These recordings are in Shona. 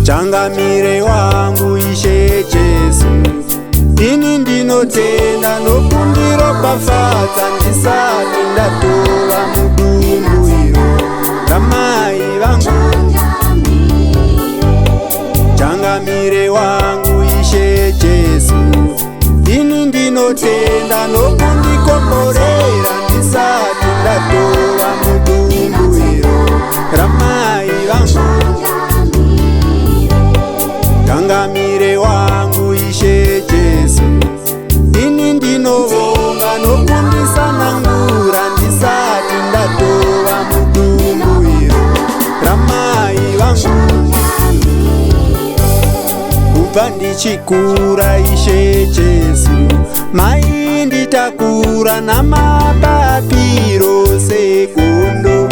Changamire wangu Ishe Jesu, ini ndinotenda nokundiropafadza ndisati ndatova mudumbu iro ramai vangu. Changamire wangu Ishe Jesu, ini ndinotenda nokundikomborera ndisati ndatova mudumbu iro ramai vangu. Changamire wangu Ishe Jesu, ini ndinovonga nokundisanangura ndisati ndatova mudumbu iro ramai vangu. Kubva ndichikura Ishe Jesu, mainditakura namapapiro segondo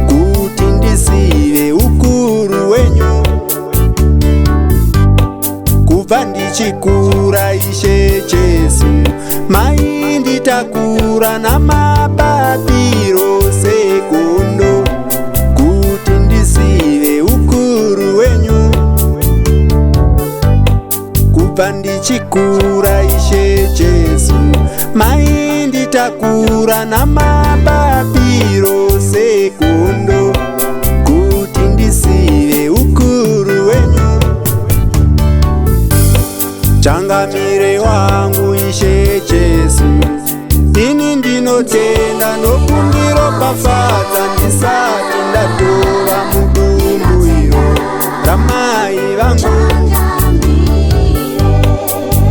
kuti ndizive ukuru wenyu. Kubva ndichikura Ishe Jesu, mainditakura namapapiro segondo kuti ndizive ukuru wenyu. Kubva ndichikura Ishe Jesu, mainditakura namapapiro segondo kuti ndizive ukuru wenyu. Changamire wangu Ishe Jesu, ini ndinotenda nokundiropafadza ndisati ndatova mudumbu iro ramai vangu.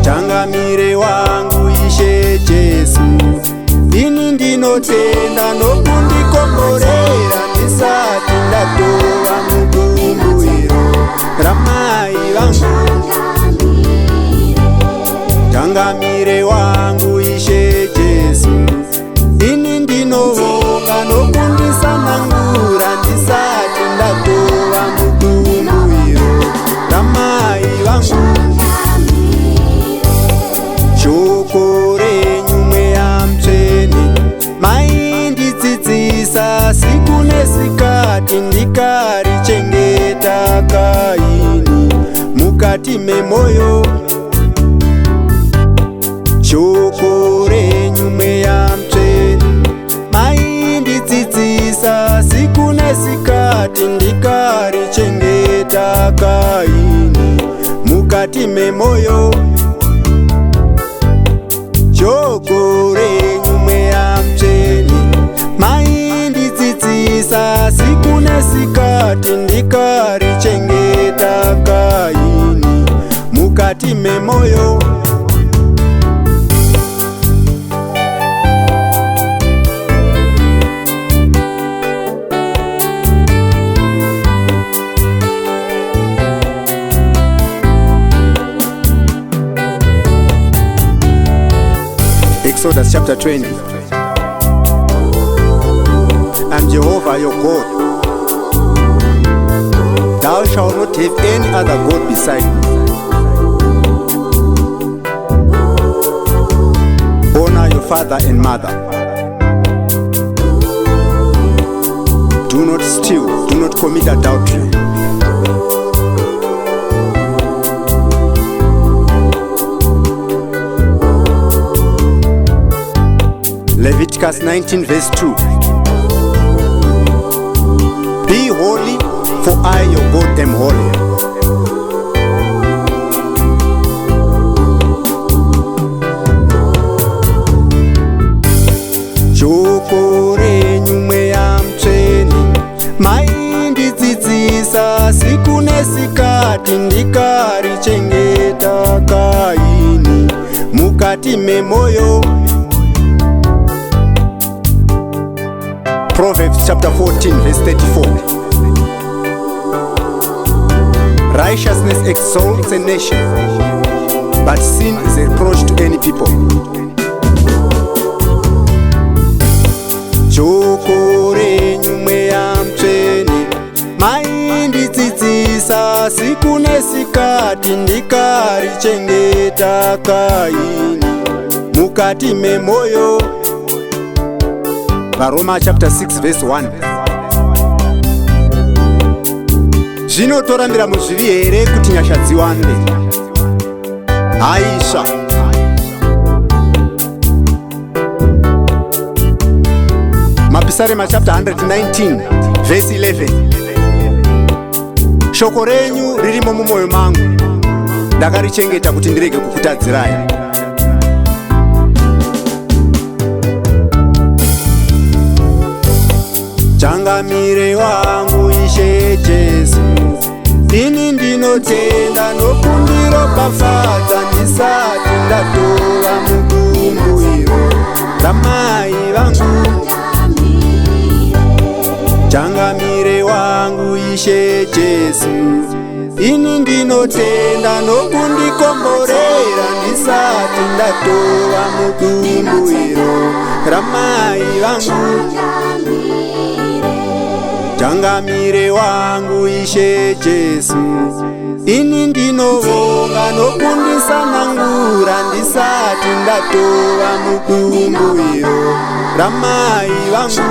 Changamire wangu Ishe Jesu, ini ndinotenda nokundikomborera ndisati ndatova mudumbu iro ramai vangu. Changamire wangu Ishe Jesu, ini ndinovonga nokundisanangura ndisati ndatova mudumbu iro ramai vangu. Shoko renyu Mweya Mutsvene maindidzidzisa siku nesikati, ndikarichengeta kaini mukati memoyo. Shoko renyu Mweya Mutsvene maindidzidzisa siku nesikati, ndikarichengeta kaini mukati memoyo. Shoko renyu Mweya Mutsvene maindidzidzisa siku nesikati, ndikarichengeta kaini mukati memoyo. Exodus chapter 20. I'm Jehovah your God. Thou shalt not have any other God beside me. Honor your father and mother. Do not steal. Do not commit adultery. Leviticus 19 verse 2. Be holy, for I your God am holy. Shoko renyu Mweya Mutsvene maindidzidzisa siku nesikati, ndikarichengeta kaini mukati memoyo. Proverbs chapter 14 verse 34. Righteousness exalts a nation, but sin is a reproach to any people. Shoko renyu Mweya Mutsvene maindidzidzisa siku nesikati, ndikarichengeta kaini mukati memoyo. Varoma chapter 6 verse 1. Zvino torambira muzvivi here kuti nyasha dziwande? Haisva. Mapisarema chapter 119 verse 11. Shoko renyu ririmo mumwoyo mangu, ndakarichengeta kuti ndirege kukutadzirai. Changamire wangu Ishe Jesu, ini ndinotenda nokundiropafadza ndisati ndatova mudumbu iro ramai vangu. Changamire wangu Ishe Jesu, ini ndinotenda nokundikomborera ndisati ndatova mudumbu iro ramai vangu. Changamire wangu Ishe Jesu, ini ndinovonga nokundisanangura ndisati ndatova mudumbu iro ramai vangu.